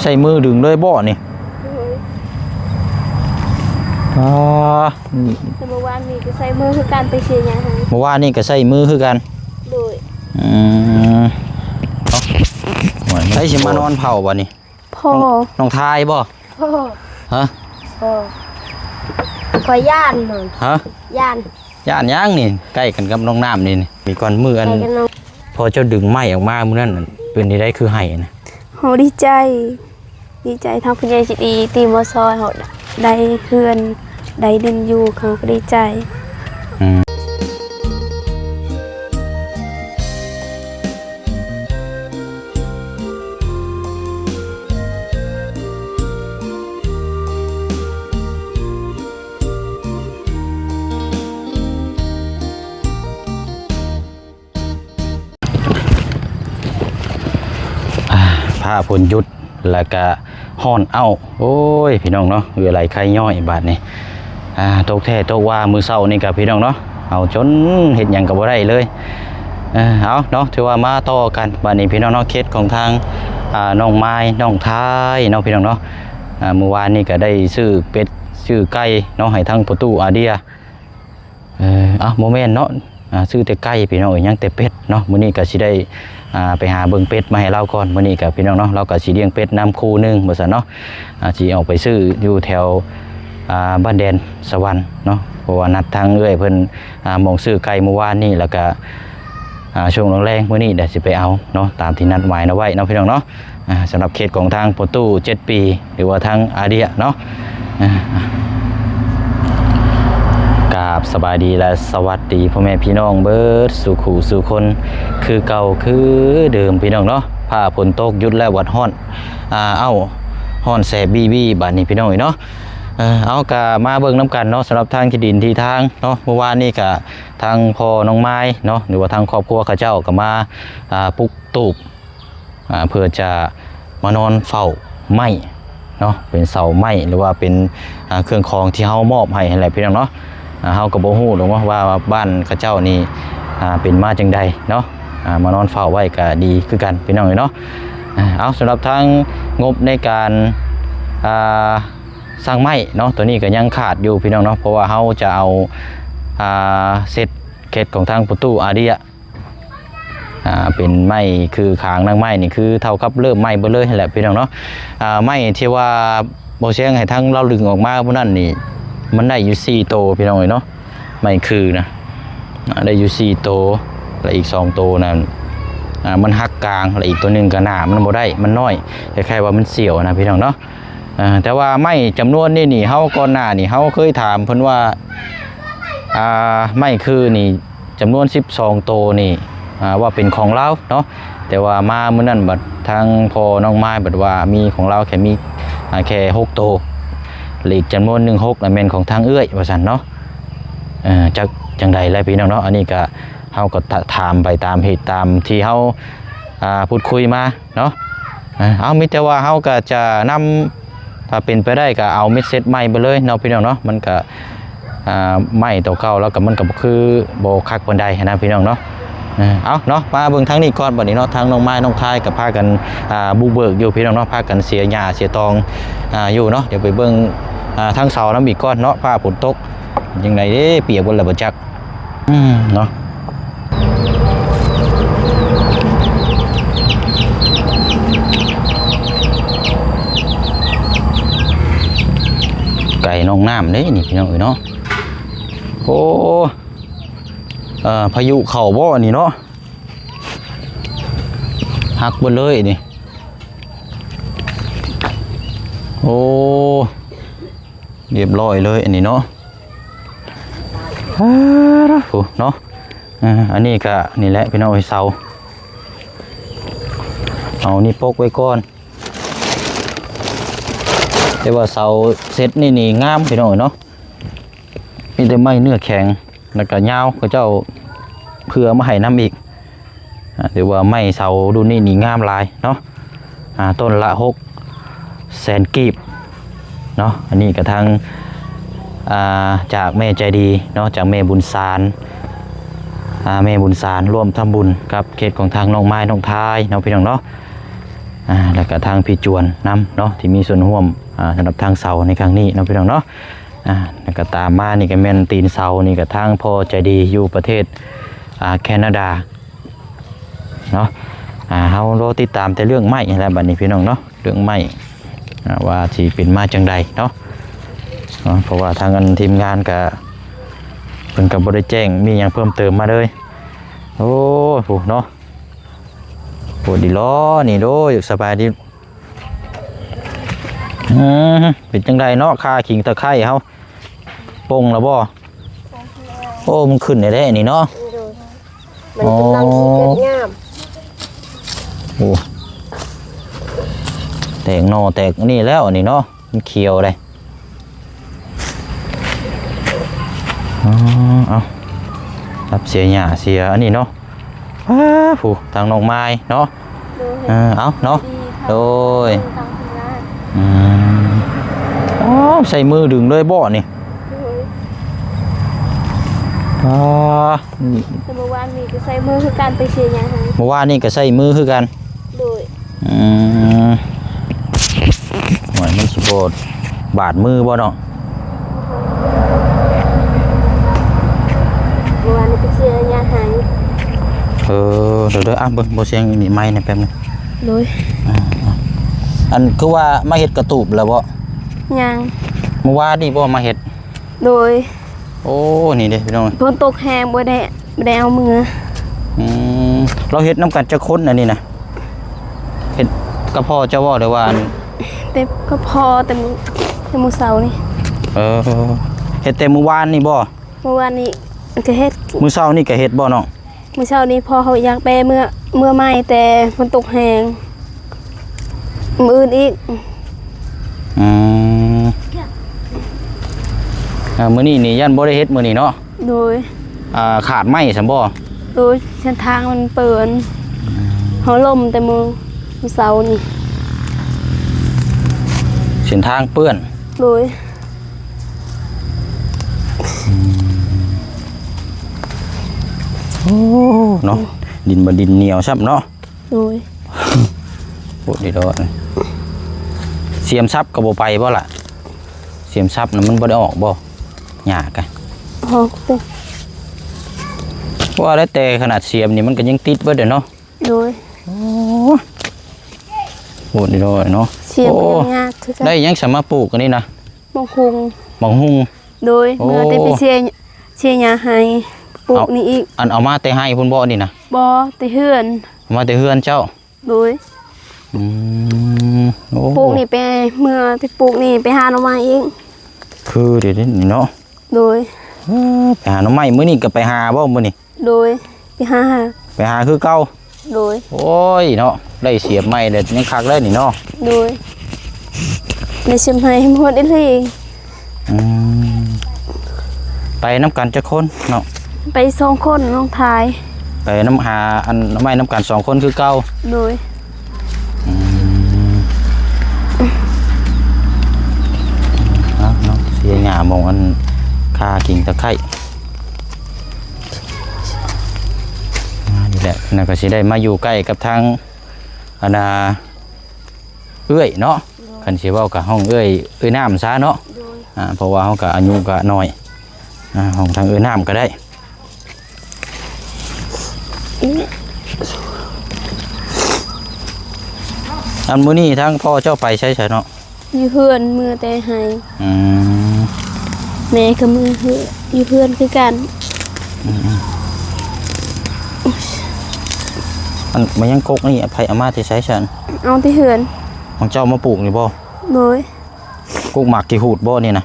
ໃສ່ມືດຶງເລີຍບໍ່ນີ້? ໂດຍ. ອໍ ແຕ່ເມື່ອວານນີ້ກໍໃຊ້ມືຄືກັນ ໄປເສຍຫຍ້າໃຫ້. ເມື່ອວານນີ້ກໍໃຊ້ມືຄືກັນ? ໂດຍ. ອືມ ໃຜຊິມານອນເຝົ້າບັດນີ້? ພໍ່. ນ້ອງ ນ້ອງທາຍບໍ່? ພໍ່. ຮະ? ພໍ່. ຂ້ອຍຢ້ານມັນ. ຮະ? ຢ້ານ. ຢ້ານຫຍັງນີ້? ໃກ້ກັນກັບນ້ອງນ້ຳນີ້ ນີ້. ມີກ່ອນມື້ອັນ ໃກ້ກັນນ້ອງ ພໍ່ເຈົ້າດຶງໄມ້ອອກມາມື້ນັ້ນ ເປັນຈັ່ງໃດຄືໄຫ້ນະ? ໂຫ ດີໃຈ ດີໃຈທາງຜູ້ໃຫຍ່ໃຈດີທີ່ມາຊ່ອຍເຮົາ ໄດ້ເຮືອນ ໄດ້ດິນຢູ່ ເຮົາກໍດີໃຈ. ອືມ. ອ່າ ຟ້າຝົນຢຸດ ແລ້ວກະຮ້ອນເອົ້າ. ໂອ້ຍ ພີ່ນ້ອງເນາະ ເຫື່ອໄຫຼໄຄຍ້ອຍບາດນີ້. ອ່າ ຕົກແທ້ຕົກວ່າ ມື້ເຊົ້ານີ້ກະ ພີ່ນ້ອງເນາະ ເອົາຈົນເຮັດຫຍັງກໍບໍ່ໄດ້ເລີຍ. ເອີ ເອົາເນາະ ຖືວ່າມາຕໍ່ກັນບາດນີ້ ພີ່ນ້ອງເນາະ ເຂດຂອງທາງ ອ່າ ນ້ອງມາຍ ນ້ອງທາຍເນາະ ພີ່ນ້ອງເນາະ. ອ່າ ມື້ວານນີ້ກໍໄດ້ຊື້ເປັດຊື້ໄກ່ເນາະ ໃຫ້ທາງພໍ່ຕູ້ອາເດຍ. ເອີ ເອົ້າ ບໍ່ແມ່ນເນາະ ອ່າ ຊື້ແຕ່ໄກ່ ພີ່ນ້ອງເອີຍ ຍັງແຕ່ເປັດເນາະ. ມື້ນີ້ກໍຊິໄດ້ ອ່າ ໄປຫາເບິ່ງເປັດມາໃຫ້ລາວກ່ອນ. ມື້ນີ້ກໍ ພີ່ນ້ອງເນາະ ລາວກໍຊິລ້ຽງເປັດນຳຄູ່ໜຶ່ງວ່າຊັ້ນເນາະ. ອ່າ ຊິອອກໄປຊື້ຢູ່ແຖວ ອ່າ ບ້ານແດນສະຫວັນເນາະ ເພາະວ່ານັດທາງເອື້ອຍເພິ່ນ ອ່າ ໝ່ອງຊື້ໄກ່ມື້ວານນີ້ ແລ້ວກໍ ອ່າ ຊ່ວງແລງໆມື້ນີ້ແຫຼະ ຊິໄປເອົາເນາະ ຕາມທີ່ນັດໝາຍນຳໄວ້ເນາະ ພີ່ນ້ອງເນາະ. ອ່າ ສຳລັບເຂດຂອງທາງພໍ່ຕູ້ເຈັດປີ ຫຼືວ່າທາງອາເດຍເນາະ. ອ່າ ກາບສະບາຍດີ ແລະ ສະຫວັດດີພໍ່ແມ່ພີ່ນ້ອງເບິດສູ່ຄູ່ສູ່ຄົນ ຄືເກົ່າຄືເດີມ ພີ່ນ້ອງເນາະ. ຟ້າຝົນຕົກຢຸດແລ້ວ ບັດຮ້ອນ ອ່າ ເອົ້າ ຮ້ອນແສບບີບີບາດນີ້ ພີ່ນ້ອງເອີຍເນາະ. ເອີ ເອົາ ກະມາເບິ່ງນຳກັນເນາະ ສຳລັບທາງທີ່ດິນທີ່ທາງເນາະ. ເມື່ອວານນີ້ກະທາງພໍ່ນ້ອງມາຍເນາະ ຫຼືວ່າທາງຄອບຄົວເຂົາເຈົ້າກໍມາ ອ່າ ປຸກຕູບ ອ່າ ເພື່ອຈະມານອນເຝົ້າໄມ້ເນາະ ເປັນເສົາໄມ້ ຫຼືວ່າເປັນ ອ່າ ເຄື່ອງຂອງທີ່ເຮົາມອບໃຫ້ຫັ້ນແຫຼະ ພີ່ນ້ອງເນາະ. ອ່າ ເຮົາກໍບໍ່ຮູ້ດອກເນາະວ່າ ວ່າບ້ານເຂົາເຈົ້ານີ້ ອ່າ ເປັນມາຈັ່ງໃດເນາະ. ອ່າ ມານອນເຝົ້າໄວ້ກໍດີຄືກັນ ພີ່ນ້ອງເອີຍເນາະ. ອ່າ ເອົາ ສຳລັບທາງງົບໃນການ ອ່າ ສ້າງໄມ້ເນາະ ຕົວນີ້ກໍຍັງຂາດຢູ່ ພີ່ນ້ອງເນາະ ເພາະວ່າເຮົາຈະເອົາ ອ່າ ເຊັດເຂດຂອງທາງປະຕູອາເດຍ ອ່າ ເປັນໄມ້ຄືຄາງນາງໄມ້ນີ້ ຄືເທົ່າກັບເລີ່ມໃໝ່ເບິດເລີຍຫັ້ນແຫຼະ ພີ່ນ້ອງເນາະ. ອ່າ ໄມ້ທີ່ວ່າບໍ່ແຊງໃຫ້ທາງລາວດຶງອອກມາຜູ້ນັ້ນນີ້ ມັນໄດ້ຢູ່ສີ່ໂຕ ພີ່ນ້ອງເອີຍເນາະ. ໄມ້ຄືນະ ອ່າ ໄດ້ຢູ່ສີ່ໂຕ ແລະ ອີກສອງໂຕນັ້ນ ອ່າ ມັນຫັກກາງ ແລະ ອີກໂຕໜຶ່ງກໍໜ້າມັນບໍ່ໄດ້ ມັນນ້ອຍ ຄ້າຍໆວ່າມັນສ່ຽວນະ ພີ່ນ້ອງເນາະ. ອ່າ ແຕ່ວ່າໄມ້ຈຳນວນນີ້ນີ້ ເຮົາກ່ອນໜ້ານີ້ ເຮົາເຄີຍຖາມເພິ່ນວ່າ ອ່າ ໄມ້ຄືນີ້ ຈຳນວນສິບສອງໂຕນີ້ ອ່າ ວ່າເປັນຂອງລາວເນາະ. ແຕ່ວ່າມາມື້ນັ້ນບັດທາງພໍ່ນ້ອງມາຍບັດວ່າມີຂອງລາວແຄ່ມີ ອ່າ ແຄ່ຫົກໂຕ ແລະ ອີກຈຳນວນໜຶ່ງ ຫົກ ລະແມ່ນຂອງທາງເອື້ອຍວ່າຊັ້ນເນາະ. ເອີ ຈັກຈັ່ງໃດແຫຼະ ພີ່ນ້ອງເນາະ. ອັນນີ້ກະ ເຮົາກໍຖາມໄປຕາມເຫດຕາມທີ່ເຮົາ ອ່າ ພູດຄຸຍມາເນາະ. ເອີ ເອົາ ມີແຕ່ວ່າເຮົາກໍຈະນຳ ຖ້າເປັນໄປໄດ້ກໍເອົາເມັດເຊັດໃໝ່ໄປເລີຍເນາະ ພີ່ນ້ອງເນາະ. ມັນກໍ ອ່າ ໄມ້ຕົວເກົ່າແລ້ວກໍມັນກໍບໍ່ຄື ບໍ່ຄັກປານໃດຫັ້ນນະ ພີ່ນ້ອງເນາະ. ເອີ ເອົາເນາະ ມາເບິ່ງທາງນີ້ກ່ອນບັດນີ້ເນາະ. ທາງນ້ອງມາຍ ນ້ອງທາຍກໍພາກັນ ອ່າ ບຸກເບີກຢູ່ ພີ່ນ້ອງເນາະ ພາກັນເສຍຫຍ້າເສຍຕອງ ອ່າ ຢູ່ເນາະ. ດຽວໄປເບິ່ງ ອ່າ ທາງເສົານຳອີກກ່ອນເນາະ ຟ້າຝົນຕົກ ຈັ່ງໃດເດ້ ປຽກເບິດແລ້ວບໍ່ຈັກ. ອືມ ເນາະ ໄກ່ນ້ອງນ້ຳເດ້ນີ້ ພີ່ນ້ອງເອີຍເນາະ. ໂອ້ ເອີ ພາຍຸເຂົ້າບໍ່ອັນນີ້ເນາະ ຫັກເບິດເລີຍນີ້. ໂອ້ ຮຽບຮ້ອຍເລີຍອັນນີ້ເນາະ. ໂອ້ ເນາະ ເອີ ອັນນີ້ກະນີ້ແຫຼະ ພີ່ນ້ອງເອີຍ ເສົາ ເອົານີ້ປົກໄວ້ກ່ອນ. ແຕ່ວ່າເສົາເຊັດນີ້ນີ້ງາມ ພີ່ນ້ອງເອີຍເນາະ. ມີແຕ່ໄມ້ເນື້ອແຂງ ແລ້ວກະຍາວ ເຂົາເຈົ້າເຜື່ອມາໃຫ້ນຳອີກ. ອ່າ ຖືວ່າໄມ້ເສົາລຸ້ນນີ້ນີ້ງາມຫຼາຍເນາະ. ອ່າ ຕົ້ນລະຫົກແສນກີບເນາະ. ອັນນີ້ກະທາງ ອ່າ ຈາກແມ່ໃຈດີເນາະ ຈາກແມ່ບຸນສານ ອ່າ ແມ່ບຸນສານຮ່ວມທຳບຸນກັບເຂດຂອງທາງນ້ອງມາຍ ນ້ອງທາຍເນາະ ພີ່ນ້ອງເນາະ. ອ່າ ແລ້ວກໍທາງພີ່ຈວນນຳເນາະ ທີ່ມີສ່ວນຮ່ວມ ອ່າ ສຳລັບທາງເສົາໃນຄັ້ງນີ້ເນາະ ພີ່ນ້ອງເນາະ. ອ່າ ແລ້ວກໍຕາມມານີ້ກໍແມ່ນຕີນເສົານີ້ ກໍທາງພໍ່ໃຈດີຢູ່ປະເທດ ອ່າ ແຄນາດາເນາະ. ອ່າ ເຮົາລໍຕິດຕາມແຕ່ເລື່ອງໄມ້ຫັ້ນແຫຼະ ບັດນີ້ ພີ່ນ້ອງເນາະ ເລື່ອງໄມ້ ອ່າ ວ່າຊິເປັນມາຈັ່ງໃດເນາະ ເນາະ ເພາະວ່າທາງອັນທີມງານກະ ເພິ່ນກະບໍ່ໄດ້ແຈ້ງມີຫຍັງເພີ່ມເຕີມມາເລີຍ. ໂອ້ ຜູ້ເນາະ ໂພດດີຫຼໍນີ້ໂດຍ ສະບາຍດີ. ອືມ ເປັນຈັ່ງໃດເນາະ ຂ່າຂີງຕະໄຄເຮົາ ປົ່ງແລ້ວບໍ່? ໂອ້ ມັນຂຶ້ນແທ້ໆນີ້ເນາະ. ໂດຍ ມັນກຳລັງຊິເກີດງາມ. ໂອ້ ແຕກໜໍ່ແຕກນີ້ແລ້ວອັນນີ້ເນາະ ມັນຂຽວເດ້. ອໍ ເອົາ ຮັບເສຍຫຍ້າເສຍອັນນີ້ເນາະ. ອ້າ ຜູ້ ທາງນ້ອງມາຍເນາະ. ໂດຍ ເອີ ເອົາເນາະ ດີ ໂດຍ ທາງທີມງານ. ອືມ ອໍ ໃຊ້ມືດຶງເລີຍບໍ່ນີ້? ໂດຍ ອໍ ແຕ່ເມື່ອວານນີ້ກໍໃຊ້ມືຄືກັນ ໄປເສຍຫຍ້າໃຫ້. ເມື່ອວານນີ້ກໍໃຊ້ມືຄືກັນ. ໂດຍ ອືມ ໂອ້ຍ ມັນຊິບໍ່ບາດມືບໍ່ເນາະ? ເມື່ອວານນີ້ໄປເສຍຫຍ້າໃຫ້. ເອີ ເດີໆ ອ່ະ ເບິ່ງ ບໍ່ສຽງນີ້ໄມແດ່ແປັບໜຶ່ງ. ໂດຍ ອ່າ ອ່າ ອັນຄືວ່າມາເຮັດກະຕູບແລ້ວບໍ່? ຍັງ ເມື່ອວານນີ້ບໍ່ມາເຮັດ? ໂດຍ ໂອ້ ນີ້ເດ້ພີ່ນ້ອງ ຝົນຕົກແຮງ ບໍ່ໄດ້ ບໍ່ໄດ້ເອົາເມືອ. ອືມ ລາວເຮັດນຳກັນຈັກຄົນອັນນີ້ນະ? ເຮັດກັບພໍ່ເຈົ້າບໍ່ ຫຼືວ່າອັນ ແຕ່ກັບພໍ່ ແຕ່ມື້ ແຕ່ມື້ເຊົ້ານີ້. ເອີ ເຮັດແຕ່ມື້ວານນີ້ບໍ່? ມື້ວານນີ້ກໍເຮັດ. ມື້ເຊົ້ານີ້ກໍເຮັດບໍ່ນ້ອງ? ມື້ເຊົ້ານີ້ພໍ່ເຮົາຢາກໄປເມືອ ເມືອໃໝ່ ແຕ່ຝົນຕົກແຮງ ມື້ອື່ນອີກ. ອືມ ອ່າ ມື້ນີ້ນີ້ຢ້ານບໍ່ໄດ້ເຮັດມື້ນີ້ເນາະ? ໂດຍ ອ່າ ຂາດໄມ້ຊັ້ນບໍ່? ໂດຍ ເສັ້ນທາງມັນເປື້ອນ ເຮົາລົມແຕ່ມື້ ມື້ເຊົ້ານີ້ ເສັ້ນທາງເປື້ອນ. ໂດຍ ອືມ ໂອ້ ເນາະ ດິນບໍ່ດິນໜຽວຊ້ຳເນາະ. ໂດຍ ໂອ້ ດີດອດ ສຽມສັບກໍບໍ່ໄປບໍ່ລະ? ສຽມສັບນະມັນບໍ່ໄດ້ອອກບໍ່? ຫຍ້າກະ ອອກເດ້ ວ່າແລ້ວ ແຕ່ຂະໜາດສຽມນີ້ມັນກໍຍັງຕິດເບິດເດ້ເນາະ. ໂດຍ ໂອ້ ໂອ້ ດີດອດເນາະ. ສຽມ ໂອ້ ກໍຍັງຍາກຄືກັນ. ໄດ້ຫຍັງສະມາປູກອັນນີ້ນະ? ໝາກຫຸ່ງ. ໝາກຫຸ່ງ. ໂດຍ ໂອ້ ເມື່ອແຕ່ໄປເສຍ ເສຍຫຍ້າໃຫ້ ປູກນີ້ອີກ. ເອົາ ອັນເອົາມາແຕ່ໄຮ່ພຸ້ນບໍ່ນີ້ນະ? ບໍ່ ແຕ່ເຮືອນ. ເອົາມາແຕ່ເຮືອນເຈົ້າ? ໂດຍ ອືມ ໂອ້ ປູກນີ້ໄປ ເມື່ອໄປປູກນີ້ໄປຫາໜໍ່ໄມ້ອີກ. ຄືເດນີ້ເນາະ. ໂດຍ ເອີ ໄປຫາໜໍ່ໄມ້ ມື້ນີ້ກໍໄປຫາບໍ່ມື້ນີ້? ໂດຍ ໄປຫາ ໄປຫາຄືເກົ່າ. ໂດຍ ໂອ້ຍເນາະ ໄດ້ສຽມໃໝ່ແລ້ວຍັງຄັກເລີຍນີ້ເນາະ. ໂດຍ ໄດ້ສຽມໃໝ່ໃຫ້ໝົດອີ່ຫຼີ. ອືມ ໄປນຳກັນຈັກຄົນເນາະ? ໄປສອງຄົນ ນ້ອງທາຍ. ໄປນຳຫາອັນໜໍ່ໄມ້ນຳກັນສອງຄົນຄືເກົ່າ. ໂດຍ ອືມ ເອົາເນາະ ເສຍຫຍ້າໝ່ອງອັນຄາກິ່ງຕະໄຄ ອ່າ ນີ້ແຫຼະ ນະກໍຊິໄດ້ມາຢູ່ໃກ້ກັບທາງ ອັນນ່າ ເອື້ອຍເນາະ. ໂດຍ ຄັນຊິເວົ້າກໍຫ້ອງເອື້ອຍ ເອື້ອຍນ້ຳຊະເນາະ. ໂດຍ ອ່າ ເພາະວ່າເຮົາກໍອາຍຸກໍນ້ອຍ ອ່າ ຫ້ອງທາງເອື້ອຍນ້ຳກໍໄດ້. ອັນມື້ນີ້ທາງພໍ່ເຈົ້າໄປໃສຊະເນາະ? ຢູ່ເຮືອນ ເມືອແຕ່ໄຮ່. ອືມ ແມ່ກໍເມືອເຮືອນ ຢູ່ເຮືອນຄືກັນ. ອືມ ອັນມາຍັງກົກນີ້ ໃຜເອົາມາແຕ່ໃສຊັ້ນ? ເອົາແຕ່ເຮືອນ. ຂອງເຈົ້າມາປູກນີ້ບໍ່? ໂດຍ ກົກໝາກກີ່ຫູດບໍ່ນີ້ນະ?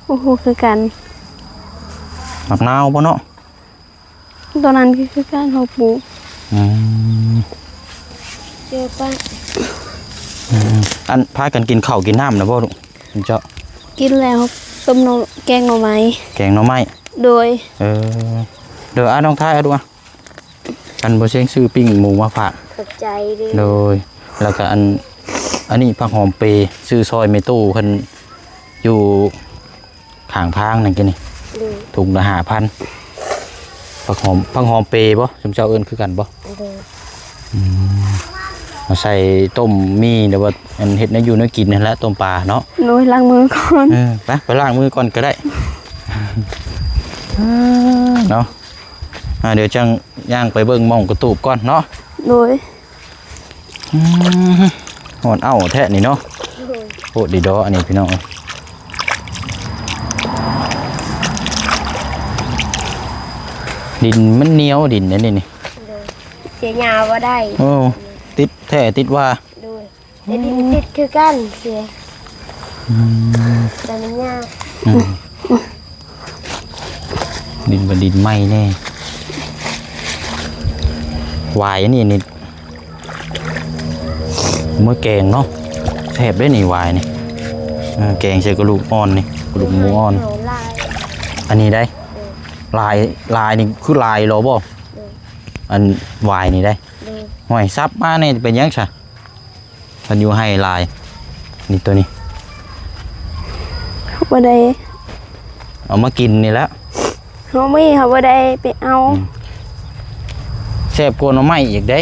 ບໍ່ຮູ້ຄືກັນ. ໝາກນາວບໍ່ເນາະ? ຕອນນັ້ນຄື ຄືການເຮົາປູກ. ອືມ ເຈີປະ ອືມ ອັນພາກັນກິນເຂົ້າກິນນ້ຳແລ້ວບໍ່ລູກ? ເຈົ້າ ກິນແລ້ວ ຕົ້ມໜໍ່ ແກງໜໍ່ໄມ້. ແກງໜໍ່ໄມ້. ໂດຍ ເອີ ເດີ ອ່າ ນ້ອງທາຍ ເອົາດູ ອ່າ ອັນບໍ່ເຊງຊື້ປີ້ງໝູມາຝາກ. ຂອບໃຈເດີ. ໂດຍ ແລ້ວກະອັນ ອັນນີ້ຜັກຫອມເປ ຊື້ຊ່ອຍແມ່ຕູ້ເພິ່ນຢູ່ ຂ້າງທາງນັ້ນກິນນີ້. ໂດຍ ຖົງລະຫ້າພັນ. ຜັກຫອມ ຜັກຫອມເປບໍ່? ຊຸມເຈົ້າເອີ້ນຄືກັນບໍ່? ໂດຍ ອືມ ເອົາໃສ່ຕົ້ມໝີ່ ຫຼືວ່າອັນເຮັດແນວຢູ່ແນວກິນຫັ້ນແຫຼະ ຕົ້ມປາເນາະ. ໂດຍ ລ້າງມືກ່ອນ. ເອີ ໄປ ໄປລ້າງມືກ່ອນກໍໄດ້ ເນາະ. ອ່າ ດຽວຈັ່ງຍ່າງໄປເບິ່ງໝ່ອງກະຕູບກ່ອນເນາະ. ໂດຍ. ອືມ ຮ້ອນເອົ້າແທ້ນີ້ເນາະ. ໂດຍ. ໂພດດີດອ ອັນນີ້ພີ່ນ້ອງເອີຍ. ດິນມັນໜຽວ ດິນອັນນີ້ນີ້. ໂດຍ. ເສຍຫຍ້າບໍ່ໄດ້. ໂອ້ ຕິດແທ້ຕິດວ່າ. ໂດຍ. ແຕ່ດິນຕິດຄືກັນ ເສຍ. ອືມ ແຕ່ມັນຍາກ. ອືມ ດິນວ່າດິນໃໝ່ແນ່. ຫວາຍອັນນີ້ນີ້ ເອົາມາແກງເນາະ ແຊບເດ້ນີ້ຫວາຍນີ້. ເອີ ແກງໃສ່ກະດູກອ່ອນນີ້ ກະດູກໝູອ່ອນ. ອັນນີ້ໄດ໋. ເອີ ຫຼາຍ ຫຼາຍນີ້ຄືຫຼາຍໂລບໍ່? ເອີ ອັນຫວາຍນີ້ໄດ໋. ເອີ ຫ້ວຍ ສັບມານີ້ເປັນຫຍັງຊະ? ເພິ່ນຢູ່ໄຮ່ຫຼາຍ ນີ້ ໂຕນີ້ ບໍ່ໄດ້ເອົາມາກິນນີ້ແຫຼະ. ເຮົາມີ ເຮົາບໍ່ໄດ້ໄປເອົາ. ອືມ ແຊບກວ່າໜໍ່ໄມ້ອີກເດ້.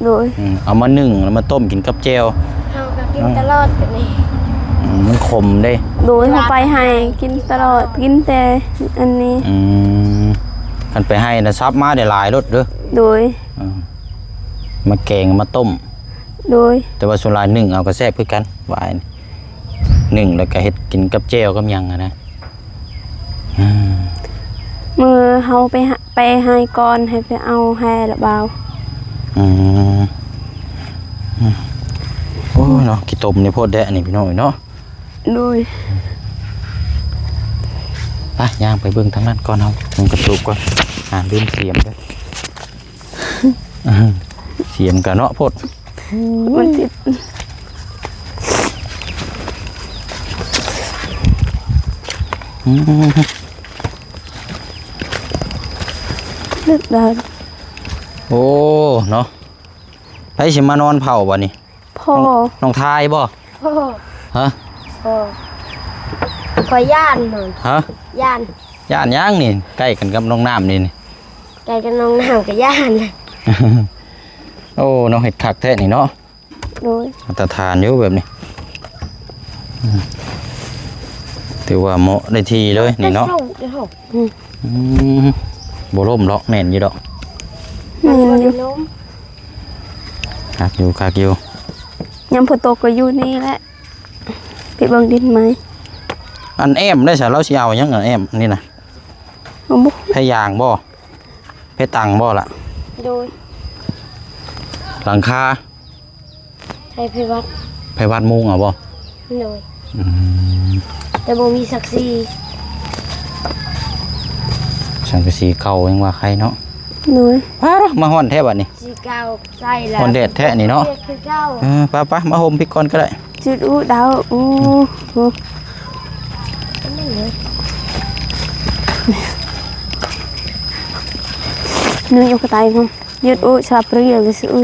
ໂດຍ. ອືມ ເອົາມາໜຶ້ງ ແລ້ວມາຕົ້ມກິນກັບແຈ່ວ. ເຮົາກໍກິນຕະຫຼອດແບບນີ້. ອືມ ມັນຂົມເດ້. ໂດຍ. ເຮົາໄປໄຮ່ກິນຕະຫຼອດ ກິນແຕ່ອັນນີ້. ອືມ ຄັນໄປໄຮ່ນະ ສັບມາໄດ້ຫຼາຍໂລດເດີ. ໂດຍ. ອືມ ມາແກງມາຕົ້ມ. ໂດຍ. ແຕ່ວ່າສ່ວນຫຼາຍໜຶ້ງເອົາກໍແຊບຄືກັນ ຫວາຍ ໜຶ້ງແລ້ວກໍເຮັດກິນກັບແຈ່ວກັບຫຍັງຫັ້ນນະ. ອືມ ມື້ເຮົາໄປຫາ ໄປໄຮ່ກ່ອນ ໃຫ້ໄປເອົາໃຫ້ລະບ່າວ. ອືມ ອືມ ໂອ້ຍເນາະ ຂີ້ຕົມນີ້ໂພດແດະນີ້ພີ່ນ້ອງເອີຍເນາະ. ໂດຍ. ໄປ ຍ່າງໄປເບິ່ງທາງນັ້ນກ່ອນ ເຮົາເບິ່ງກະຕູບກ່ອນ. ອ່າ ລືມສຽມເດີ. ສຽມກະເນາະໂພດ. ມັນຕິດ ອືມ ເລິກໄດ້. ໂອ້ ເນາະ ໃຜຊິມານອນເຝົ້າບັດນີ້? ພໍ່. ນ້ອງ ນ້ອງທາຍບໍ່? ພໍ່. ຮະ? ພໍ່. ຂ້ອຍຢ້ານມັນ. ຮະ? ຢ້ານ. ຢ້ານຫຍັງນີ້? ໃກ້ກັນກັບໜອງນ້ຳນີ້ນີ້. ໃກ້ກັບໜອງນ້ຳກໍຢ້ານ. ໂອ້ ນ້ອງເຮັດຄັກແທ້ນີ້ເນາະ. ໂດຍ. ມາດຕະຖານຢູ່ແບບນີ້. ອືມ ຖືວ່າເໝາະໄດ້ທີ່ເລີຍນີ້ເນາະ. ອືມ ອືມ ບໍ່ລົ້ມດອກ ແໜ້ນຢູ່ດອກ. ແໜ້ນຢູ່. ຄັກຢູ່ ຄັກຢູ່. ຍາມຝົນຕົກກໍຢູ່ນີ້ແຫຼະ ໄປເບິ່ງດິນໃໝ່. ອັນແອ້ມໄດ້ຊະ ລາວຊິເອົາຫຍັງ ອັນແອ້ມນີ້ນະ? ເອົາບໍ່ ໄຜຢາງບໍ່? ໄຜຕັງບໍ່ລະ? ໂດຍ. ຫຼັງຄາ ໃຫ້ໄພວັດ. ໄພວັດມຸງເອົາບໍ່? ໂດຍ. ອືມ ແຕ່ບໍ່ມີສັງກະສີ. ສັງກະສີເກົ່າຍັງວ່າໄຄເນາະ. ໂດຍ. ປາດ ມາຮ້ອນແທ້ບັດນີ້. ສີເກົ່າໃສ່ແລ້ວ ຮ້ອນແດດແທ້ນີ້ເນາະ. ຄືເກົ່າ. ເອີ ໄປໆ ມາຫົ່ມພີ້ກ່ອນກໍໄດ້. ຈຸດອຸດາວ ໂອ້ ນີ້ຢູ່ກະໄຕພຸ້ນ ຍືດອຸຊາບເຣຍເລີຍຊິອຸ.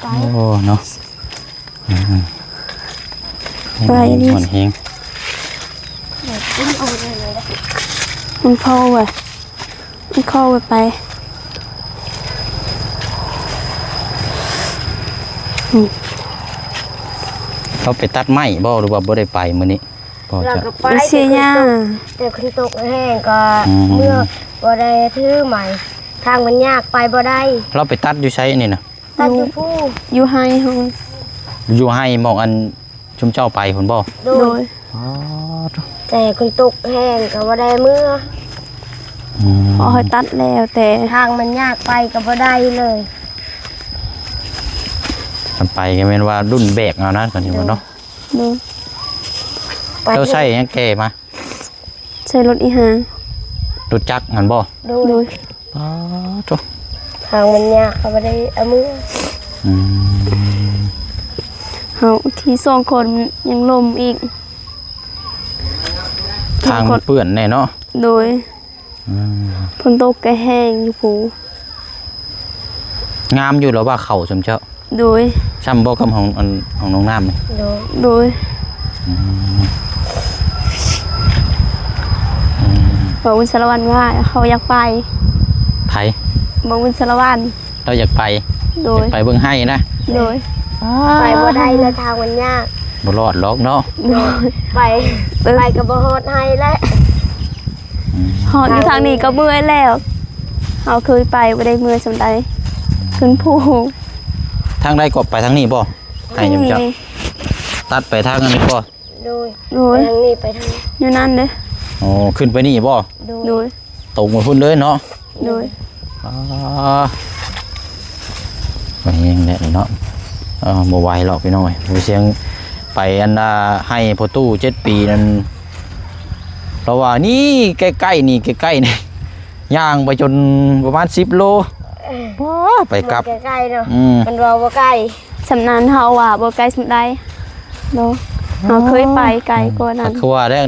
ໂອ້ ເນາະ. ອືມ ໄປນີ້ ຮ້ອນແຮງ. ມັນພໍເວີຍ ມັນພໍເວີຍໄປ. ອືມ ເຮົາໄປຕັດໄມ້ບໍ່ ຫຼືວ່າບໍ່ໄດ້ໄປມື້ນີ້? ບໍ່ ລາວ ກໍໄປ ເສຍຫຍ້າ ແຕ່ຝົນຕົກແຮງກໍ ອືມ ເມື່ອບໍ່ໄດ້ຖືໄມ້ ທາງມັນຍາກໄປບໍ່ໄດ້. ລາວໄປຕັດຢູ່ໃສນີ້ນະ? ຕັດຢູ່ພູ ຢູ່ໄຮ່ເຮົາ. ຢູ່ໄຮ່ໝ່ອງອັນຊຸມເຈົ້າໄປພຸ້ນບໍ່? ໂດຍ. ໂດຍ. ອໍ ແຕ່ຝົນຕົກແຮງກໍບໍ່ໄດ້ເມືອ. ອືມ ພໍໃຫ້ຕັດແລ້ວ ແຕ່ທາງມັນຍາກໄປກໍບໍ່ໄດ້ເລີຍ. ຄັນໄປກໍແມ່ນວ່າລຸ້ນແບກເອົານະ ຕອນນີ້ເນາະ. ໂດຍ. ໂດຍ. ເຈົ້າໃຊ້ຫຍັງແກ່ມາ? ໃຊ້ລົດອີຫາ? ລົດຈັກຫັ້ນບໍ່? ໂດຍ. ໂດຍ. ປາດໂທ້ ທາງມັນຍາກ ເຂົາບໍ່ໄດ້ເອົາມື. ອືມ ເຮົາຂີ່ສອງຄົນຍັງລົ້ມອີກ. ທາງມັນເປື້ອນແນ່ເນາະ. ໂດຍ. ອືມ ຝົນຕົກກໍແຮງຢູ່ພູ. ງາມຢູ່ລະວ່າເຂົ້າຊຸມເຈົ້າ. ໂດຍ. ຊ່ຳບໍ່ກັບຂອງ ອັນ ຂອງນ້ອງນ້ຳນີ້? ໂດຍ. ໂດຍ. ອືມ ອືມ ບ່າວບຸນສາລະວັນວ່າເຂົາຢາກໄປ. ໃຜ? ບ່າວບຸນສາລະວັນ ລາວຢາກໄປ. ໂດຍ. ຢາກໄປເບິ່ງໄຮ່ນະ. ໂດຍ. ໄປບໍ່ໄດ້ແລ້ວ ທາງມັນຍາກ ບໍ່ລອດຫຼອກເນາະ ໂດຍ ໄປ ເອີ ໄປກໍບໍ່ຮອດໄຮ່ແລ້ວ ອືມ ຮອດຢູ່ທາງນີ້ກໍເມື່ອຍແລ້ວ ເຮົາເຄີຍໄປບໍ່ໄດ້ເມື່ອຍສ່ຳໃດ ຂຶ້ນພູ ທາງໃດກໍໄປທາງນີ້ບໍ່? ໄຮ່ນຳເຈົ້າ ທາງນີ້ ຕັດໄປທາງອັນນີ້ບໍ່? ໂດຍ ໂດຍ ໄປທາງນີ້ໄປທາງ ຢູ່ນັ້ນເດ້ ອໍ ຂຶ້ນໄປນີ້ບໍ່? ໂດຍ ໂດຍ ຕົງໄປພຸ້ນເລີຍເນາະ ໂດຍ ອາ ໄປແຮງແຫຼະນີ້ເນາະ ເອີ ບໍ່ໄຫວຫຼອກພີ່ນ້ອງເອີຍ ໄປສຽງ ໄປອັນນ່າ ໃຫ້ພໍ່ຕູ້ເຈັດປີນັ້ນ ລາວວ່ານີ້ໃກ້ໆນີ້ ໃກ້ໆນີ້ ຍ່າງໄປຈົນປະມານສິບໂລ ເອີ ວ້າ ໄປກັບ ມັນໃກ້ໆເນາະ ອືມ ມັນເວົ້າບໍ່ໄກ ສ່ຳນັ້ນເຮົາວ່າບໍ່ໄກສ່ຳໃດເນາະ ເຮົາເຄີຍໄປໄກກວ່ານັ້ນ ຄືວ່າແລ້ວ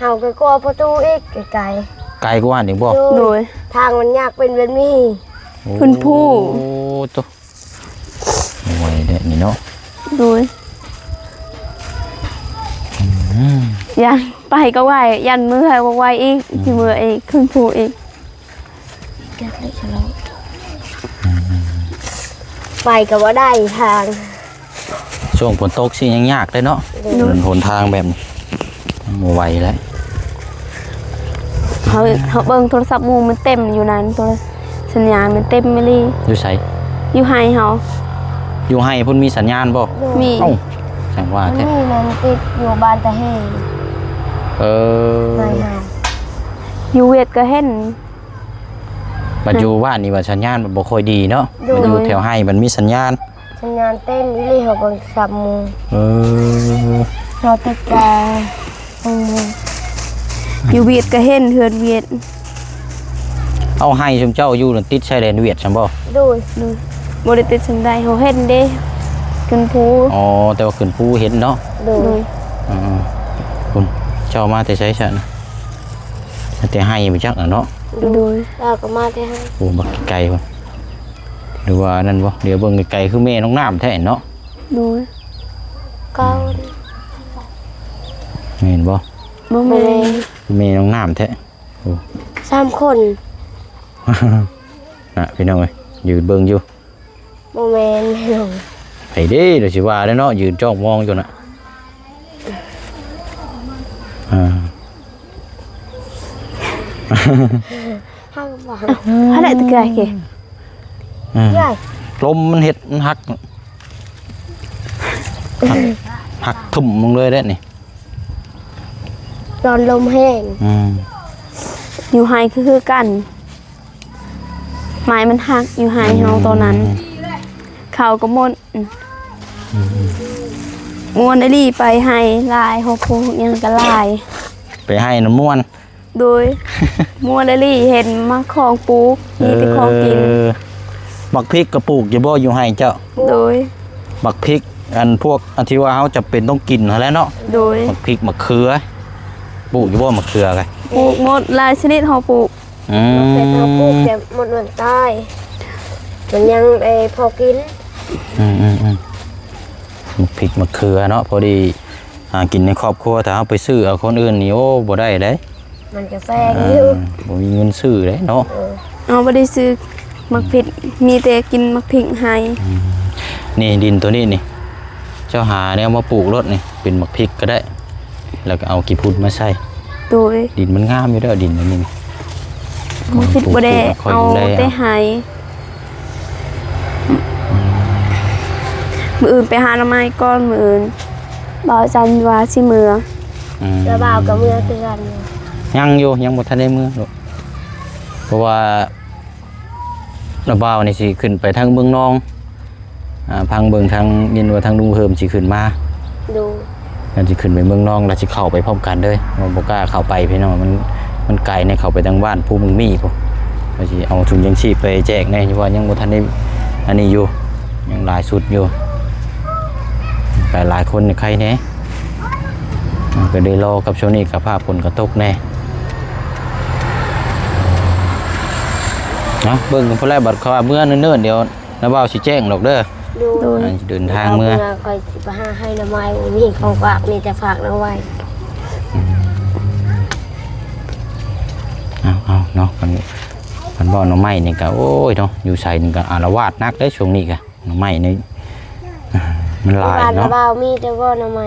ເຮົາໄກກວ່າປະຕູອີກ ໄກໆ ໄກກວ່ານັ້ນອີກບໍ່? ໂດຍ ໂດຍ ທາງມັນຍາກເປັນແບບນີ້ ໂອ້ ຂຶ້ນພູ ໂອ້ໂຕ ບໍ່ໄຫວແທ້ນີ້ເນາະ ໂດຍ ອືມ ຢ້ານໄປກໍໄຫວ ຢ້ານເມື່ອຍບໍ່ໄຫວອີກ ອືມ ຊິເມື່ອຍອີກ ຂຶ້ນພູອີກ ໄປກໍບໍ່ໄດ້ທາງ ຊ່ວງຝົນຕົກຊິຍັງຍາກເດ້ເນາະ ໂດຍ ຖະໜົນຫົນທາງແບບນີ້ບໍ່ໄຫວແລ້ວ ເຮົາ ເຮົາເບິ່ງໂທລະສັບໝູ່ມັນເຕັມຢູ່ນັ້ນ ໂທລະ ສັນຍານມັນເຕັມອີ່ຫຼີ ຢູ່ໃສ? ຢູ່ໄຮ່ເຮົາ ຢູ່ໄຮ່ພຸ້ນມີສັນຍານບໍ່? ໂດຍ ມີ ເອົ້າ ຈັ່ງວ່າແທ້ ມັນມີ ມັນຕິດຢູ່ບ້ານຕາເຮ ເອີ ໄຮ່ເຮົາ ຢູ່ຫວຽດກໍເຫັນ ບັດຢູ່ບ້ານນີ້ວ່າສັນຍານມັນບໍ່ຄ່ອຍດີເນາະ ໂດຍ ມັນຢູ່ແຖວໄຮ່ມັນມີສັນຍານ ສັນຍານເຕັມອີ່ຫຼີ ເຮົາເບິ່ງສັບໝູ່ ເອີ ເຮົາຕິດແຕ່ ອືມ ຢູ່ຫວຽດກໍເຫັນເຮືອນຫວຽດ ເອົາ ໄຮ່ຊຸມເຈົ້າຢູ່ນັ້ນຕິດຊາຍແດນຫວຽດຊັ້ນບໍ່? ໂດຍ ໂດຍ ບໍ່ໄດ້ຕິດຊາຍແດນ ເຮົາເຫັນເດ້ ຂຶ້ນພູ ອໍ ແຕ່ວ່າຂຶ້ນພູເຫັນເນາະ ໂດຍ ໂດຍ ອືມ ພຸ້ນ ເຈົ້າມາແຕ່ໃສຊັ້ນ? ມາແຕ່ໄຮ່ບໍ່ຈັກນະເນາະ ໂດຍ ລາວກໍມາແຕ່ໄຮ່ ໂອ້ ບັກໄກພຸ້ນ ຫຼືວ່ານັ້ນບໍ່? ດຽວເບິ່ງໄກໆ ຄືແມ່ນ້ອງນ້ຳແທ້ເນາະ ໂດຍ ເກົ່າ ແມ່ນບໍ່? ບໍ່ແມ່ນ ແມ່ນ້ອງນ້ຳແທ້ ໂອ້ ສາມຄົນ ນະ ພີ່ນ້ອງເອີຍ ຢືນເບິ່ງຢູ່ ບໍ່ແມ່ນ ໄປເດ້ ດຽວຊິວ່າແລ້ວເນາະ ຢືນຈ້ອງມອງຢູ່ນະ ອ່າ ເຮົາກໍບໍ່ ຫັ້ນແຫຼະ ຕະກາຍເກ ອ່າ ລມມັນເຮັດ ມັນຫັກ ຫັກ ຫັກທຸ່ມລົງເລີຍເດ້ນີ້ ຕອນລົມແຮງ ອືມ ຢູ່ໄຮ່ຄື ຄືກັນ ໄມ້ມັນຫັກຢູ່ໄຮ່ເຮົາຕອນນັ້ນ ເຂົ້າກໍໝົດ ອືມ ມ່ວນອີ່ຫຼີ ໄປໄຮ່ຫຼາຍ ຫົກຜູ້ຫຍັງກໍຫຼາຍ ໄປໄຮ່ນະມ່ວນ ໂດຍ ມ່ວນອີ່ຫຼີ ເຫັນໝາກຂອງປູກ ມີແຕ່ຂອງກິນ ເອີ ໝາກພິກກໍປູກຢູ່ບໍ່ ຢູ່ໄຮ່ເຈົ້າ? ໂດຍ ໝາກພິກ ອັນພວກ ອັນທີ່ວ່າເຮົາຈຳເປັນຕ້ອງກິນຫັ້ນແຫຼະເນາະ ໂດຍ ໝາກພິກ ໝາກເຂືອ ປູກຢູ່ບໍ່ໝາກເຂືອ? ປູກໝົດ ຫຼາຍຊະນິດເຮົາປູກ ອືມ ເຮົາປູກແຕ່ໝົດມັນຕາຍ ມັນຍັງໄດ້ພໍກິນ ອືມໆໆ ໝາກພິກ ໝາກເຂືອເນາະ ພໍດີຫາກິນໃນຄອບຄົວ ຖ້າເຮົາໄປຊື້ເອົາຄົນອື່ນນີ້ ໂອ້ ບໍ່ໄດ້ເດ້ ມັນກໍແພງຢູ່ ອ່າ ບໍ່ມີເງິນຊື້ເດ້ເນາະ ເອີ ເຮົາບໍ່ໄດ້ຊື້ໝາກພິກ ມີແຕ່ກິນໝາກພິກໄຮ່ ອືມ ນີ້ດິນໂຕນີ້ນີ້ ເຈົ້າຫາແນວມາປູກໂລດນີ້ ເປັນໝາກພິກກໍໄດ້ ແລ້ວກໍເອົາຂີ້ຝຸ່ນມາໃສ່ ໂດຍ ດິນມັນງາມຢູ່ແລ້ວ ດິນອັນນີ້ ໝາກພິກບໍ່ໄດ້ ເອົາແຕ່ໄຮ່ ມື້ອື່ນໄປຫາໜໍ່ໄມ້ກ່ອນ ມື້ອື່ນ ບ່າວຈັນວ່າຊິເມືອ ອືມ ແລ້ວບ່າວກໍເມືອຄືກັນ ຍັງຢູ່ ຍັງບໍ່ທັນໄດ້ເມືອ ເພາະວ່າ ລາວບ່າວນີ້ຊິຂຶ້ນໄປທາງເມືອງນອງ ອ່າ ຟັງເບິ່ງທາງ ຍິນວ່າທາງລຸງເພີ່ມຊິຂຶ້ນມາ ໂດຍ ລາວຊິຂຶ້ນໄປເມືອງນອງ ລາວຊິເຂົ້າໄປພ້ອມກັນເລີຍ ເຮົາບໍ່ກ້າເຂົ້າໄປພີ່ນ້ອງ ມັນ ມັນໄກແດ່ ເຂົ້າໄປທາງບ້ານພູເມືອງມີ້ພຸ້ນ ລາວຊິເອົາຖົງຍັງຊີບໄປແຈກແດ່ ເພາະວ່າຍັງບໍ່ທັນໄດ້ອັນນີ້ຢູ່ ຍັງຫຼາຍຊຸດຢູ່ ໄປຫຼາຍຄົນນີ້ໄຄແດ່ ກໍໄດ້ລໍກັບຊ່ວງນີ້ ກະພາບຝົນກະຕົກແດ່ ເນາະ ເບິ່ງພຸ້ນແຫຼະ ບັດເຂົາວ່າເມືອເນີນໆ ດຽວນ້າບ່າວຊິແຈ້ງດອກເດີ ໂດຍ ໂດຍ ອ່າ ເດີນທາງເມືອ ເມືອ ຂ້ອຍຊິໄປຫາໄຮ່ໜໍ່ໄມ້ ບໍ່ມີຂອງຝາກ ມີແຕ່ຝາກນ້ອງໄວ້ ເອົາໆ ເນາະ ຄັນ ຄັນເວົ້າໜໍ່ໄມ້ນີ້ກະ ໂອ້ຍ ເນາະ ຢູ່ໃສນີ້ກະອາລະວາດໜັກເດ້ ຊ່ວງນີ້ກະ ໜໍ່ໄມ້ນີ້ ມັນຫຼາຍເນາະ ຢູ່ບ້ານລະບ່າວມີແຕ່ບໍ່ໜໍ່ໄມ້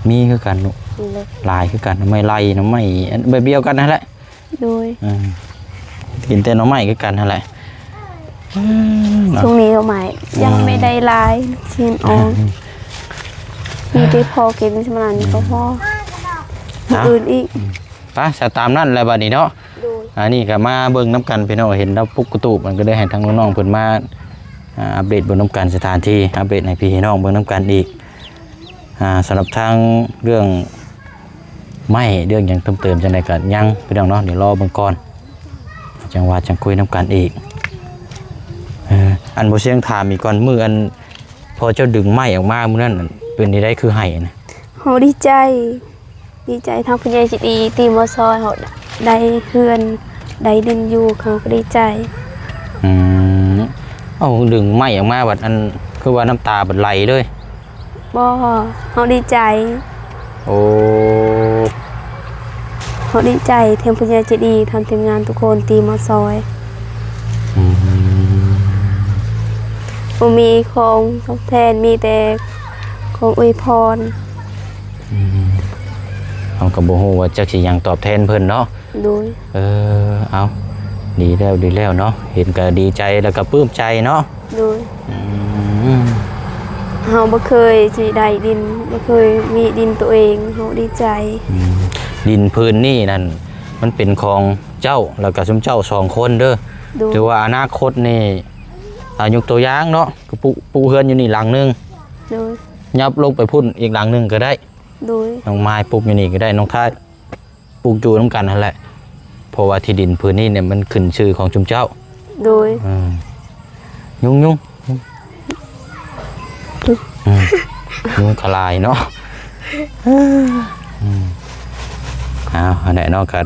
ມີຄືກັນລູກ ນີ້ເລີຍ ຫຼາຍຄືກັນ ໜໍ່ໄມ້ໄລ່ ໜໍ່ໄມ້ອັນແບບດຽວກັນຫັ້ນແຫຼະ ໂດຍ ເອີ ກິນແຕ່ໜໍ່ໄມ້ຄືກັນຫັ້ນແຫຼະ ເອີ ເນາະ ຊ່ວງນີ້ໜໍ່ໄມ້ຍັງ ອືມ ບໍ່ໄດ້ຫຼາຍ ຊິອອກ ອືມ ມີແຕ່ພໍກິນຊ່ຳນັ້ນກໍພໍ ເອົາ ມື້ອື່ນອີກ ອືມ ໄປ ສະຕາມນັ້ນແຫຼະບັດນີ້ເນາະ ໂດຍ ອັນນີ້ກໍມາເບິ່ງນຳກັນພີ່ນ້ອງ ເຫັນລາວປຸກກະຕູບ ມັນກໍເລີຍໃຫ້ທາງນ້ອງໆເພິ່ນມາ ອ່າ ອັບເດດເບິ່ງນຳກັນສະຖານທີ່ ອັບເດດໃຫ້ພີ່ໃຫ້ນ້ອງເບິ່ງນຳກັນອີກ ອ່າ ສຳລັບທາງເລື່ອງໄມ້ເລື່ອງຫຍັງເພີ່ມເຕີມຈັ່ງໃດກໍຍັງພີ່ນ້ອງເນາະ ດຽວລໍເບິ່ງກ່ອນ ຈັ່ງວ່າຈັ່ງຄຸຍນຳກັນອີກ ເອີ ອັນບໍ່ຊຽງຖາມອີກກ່ອນ ມື້ອັນພໍ່ເຈົ້າດຶງໄມ້ອອກມາມື້ນັ້ນ ເປັນຈັ່ງໃດຄືໄຫ້ນະ? ເຮົາດີໃຈ ດີໃຈ ທາງຜູ້ໃຫຍ່ໃຈດີທີ່ມາຊ່ອຍເຮົາໄດ້ເຮືອນໄດ້ດິນຢູ່ ເຮົາກໍດີໃຈ ອືມ ເອົາ ດຶງໄມ້ອອກມາບັດອັນ ຄືວ່ານ້ຳຕາບັດໄຫຼເລີຍ ບໍ່ ເຮົາດີໃຈ ໂອ້ ເຮົາດີໃຈ ທາງຜູ້ໃຫຍ່ໃຈດີ ທາງທີມງານທຸກຄົນທີ່ມາຊ່ອຍ ອືມ ບໍ່ມີຂອງຕອບແທນ ມີແຕ່ຂອງອວຍພອນ ອືມ ເຮົາກໍບໍ່ຮູ້ວ່າຈັກຊິຫຍັງຕອບແທນເພິ່ນເນາະ ໂດຍ ເອີ ເອົາ ດີແລ້ວ ດີແລ້ວເນາະ ເຫັນກໍດີໃຈ ແລ້ວກໍປຶ້ມໃຈເນາະ ໂດຍ ອືມ ເຮົາບໍ່ເຄີຍຊິໄດ້ດິນ ບໍ່ເຄີຍມີດິນໂຕເອງ ເຮົາດີໃຈ ອືມ ດິນພື້ນນີ້ນັ້ນ ມັນເປັນຂອງເຈົ້າ ແລ້ວກໍຊຸມເຈົ້າສອງຄົນເດີ ໂດຍ ຖືວ່າອະນາຄົດນີ້ ອາ ຍົກຕົວຢ່າງເນາະ ກໍປຸກ ປຸກເຮືອນຢູ່ນີ້ຫຼັງໜຶ່ງ ໂດຍ ຫຍັບລົງໄປພຸ້ນອີກຫຼັງໜຶ່ງກໍໄດ້ ໂດຍ ນ້ອງມາຍປຸກຢູ່ນີ້ກໍໄດ້ ນ້ອງທາຍ ປູກຢູ່ນຳກັນຫັ້ນແຫຼະ ເພາະວ່າທີ່ດິນພື້ນນີ້ເນຍ ມັນຂຶ້ນຊື່ຂອງຊຸມເຈົ້າ ໂດຍ ເອີ ຍຸງ ຍຸງ ຍຸງ ອືມ ຍຸງກະຫຼາຍເນາະ ອືມ ເອົາ ອັນໃດເນາະ ກະ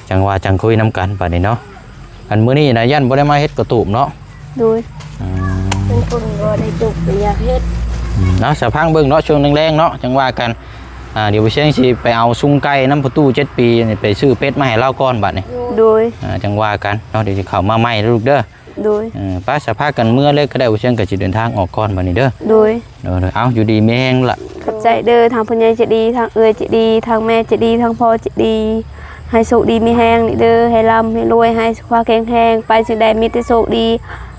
ຈັ່ງວ່າຈັ່ງຄຸຍນຳກັນບາດນີ້ເນາະ ອັນມື້ນີ້ນະ ຢ້ານບໍ່ໄດ້ມາເຮັດກະຕູບເນາະ ໂດຍ ອືມ ເພິ່ນກໍໄດ້ຈຸກກໍຢາກເຮັດ ອືມ ເອົາ ສະພັງເບິ່ງເນາະ ຊ່ວງແລງໆເນາະ ຈັ່ງວ່າກັນ ອ່າ ດຽວບໍ່ຊຽງຊິໄປເອົາຊຸງໄກ່ນຳພໍ່ຕູ້ເຈັດປີນີ້ ໄປຊື້ເປັດມາໃຫ້ລາວກ່ອນບາດນີ້ ໂດຍ ອ່າ ຈັ່ງວ່າກັນເນາະ ດຽວຊິເຂົ້າມາໃໝ່ເດີລູກເດີ ໂດຍ ເອີ ໄປ ສະພາກັນເມືອເລີຍກໍໄດ້ ບໍ່ຊຽງກໍຊິເດີນທາງອອກກ່ອນບາດນີ້ເດີ ໂດຍ ໂດຍ ເອົາ ຢູ່ດີມີແຮງລະ ຂອບໃຈເດີ ທາງຜູ້ໃຫຍ່ໃຈດີ ທາງເອື້ອຍໃຈດີ ທາງແມ່ໃຈດີ ທາງພໍ່ໃຈດີ ໃຫ້ໂຊກດີມີແຮງນີ້ເດີ ໃຫ້ລ່ຳໃຫ້ລວຍ ໃຫ້ສຸຂະພາບແຂງແຮງ ໄປສິ່ງໃດມີແຕ່ໂຊກດີ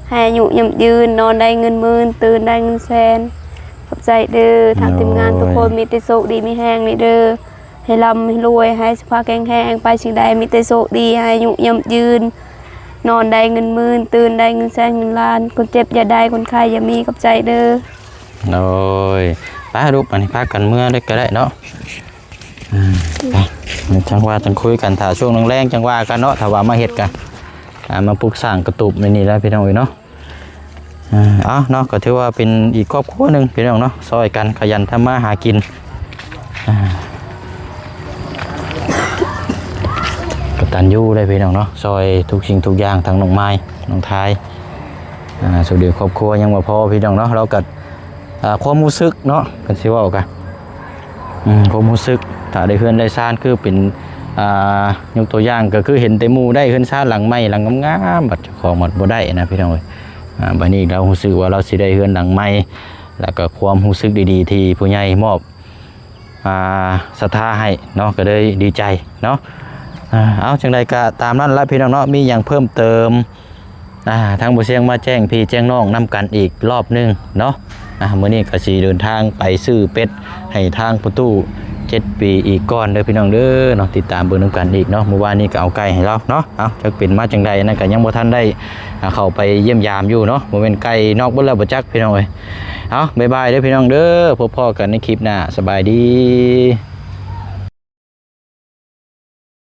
ໃຫ້ອາຍຸໝັ້ນຍືນ ນອນໄດ້ເງິນໝື່ນ ຕື່ນໄດ້ເງິນແສນ ຂອບໃຈເດີ ທາງທີມງານທຸກຄົນ ໂອ້ຍ ມີແຕ່ໂຊກດີມີແຮງນີ້ເດີ ໃຫ້ລ່ຳໃຫ້ລວຍ ໃຫ້ສຸຂະພາບແຂງແຮງ ໄປສິ່ງໃດມີແຕ່ໂຊກດີ ໃຫ້ອາຍຸໝັ້ນຍືນ ນອນໄດ້ເງິນໝື່ນ ຕື່ນໄດ້ເງິນແສນເງິນລ້ານ ຄົນເຈັບຢ່າໄດ້ ຄົນໄຂ້ຢ່າມີ ຂອບໃຈເດີ ໂອ້ຍ ໄປລູກ ອັນນີ້ພາກັນເມືອເລີຍກໍໄດ້ເນາະ ອືມ ໄປ ຈັ່ງວ່າຈັ່ງຄຸຍກັນ ຖ້າຊ່ວງແລງໆ ຈັ່ງວ່າກັນເນາະ ຖ້າວ່າມາເຮັດກັນ ອ່າ ມາປຸກສ້າງກະຕູບໃນນີ້ແຫຼະພີ່ນ້ອງເອີຍເນາະ ອ່າ ເອົາເນາະ ກໍຖືວ່າເປັນອີກຄອບຄົວໜຶ່ງພີ່ນ້ອງເນາະ ຊ່ອຍກັນຂະຫຍັນທຳມາຫາກິນ ອ່າ ກະຕັນຍູເດ້ພີ່ນ້ອງເນາະ ຊ່ອຍທຸກສິ່ງທຸກຢ່າງ ທັງນ້ອງມາຍ ນ້ອງທາຍ ອ່າ ຊ່ວຍເຫຼືອຄອບຄົວຍັງບໍ່ພໍພີ່ນ້ອງເນາະ ລາວກໍ ອ່າ ຄວາມຮູ້ສຶກເນາະ ຄັນຊິເວົ້າກະ ອືມ ຄວາມຮູ້ສຶກ ຖ້າໄດ້ເຮືອນໄດ້ຊານ ຄືເປັນ ອ່າ ຍົກຕົວຢ່າງກໍຄືເຫັນແຕ່ໝູ່ໄດ້ເຮືອນຊານຫຼັງໃໝ່ ຫຼັງງາມໆ ບັດເຈົ້າຂອງບັດບໍ່ໄດ້ນະພີ່ນ້ອງເອີຍ ອ່າ ບັດນີ້ລາວຮູ້ສຶກວ່າລາວຊິໄດ້ເຮືອນຫຼັງໃໝ່ ແລ້ວກໍຄວາມຮູ້ສຶກດີໆ ທີ່ຜູ້ໃຫຍ່ມອບ ອ່າ ສັດທາໃຫ້ເນາະ ກໍເລີຍດີໃຈເນາະ ອ່າ ເອົາ ຈັ່ງໃດກໍຕາມນັ້ນລະພີ່ນ້ອງເນາະ ມີຫຍັງເພີ່ມເຕີມ ອ່າ ທາງບໍ່ຊຽງມາແຈ້ງພີ່ແຈ້ງນ້ອງນຳກັນອີກລອບໜຶ່ງເນາະ ອ່າ ມື້ນີ້ກໍຊິເດີນທາງໄປຊື້ເປັດໃຫ້ທາງພໍ່ຕູ້ເຈັດປີອີກກ່ອນເດີພີ່ນ້ອງເດີເນາະ ຕິດຕາມເບິ່ງນຳກັນອີກເນາະ ມື້ວານນີ້ກໍເອົາໄກ່ໃຫ້ລາວເນາະ ເອົາ ຈັກເປັນມາຈັ່ງໃດ ອັນນັ້ນກໍຍັງບໍ່ທັນໄດ້ ອ່າ ເຂົ້າໄປຢ້ຽມຢາມຢູ່ເນາະ ບໍ່ແມ່ນໄກ່ນອກເບິດແລ້ວບໍ່ຈັກພີ່ນ້ອງເອີຍ ເອົາ ບາຍບາຍເດີພີ່ນ້ອງເດີ ພົບພໍ້ກັນໃນຄລິບໜ້າ ສະບາຍດີ.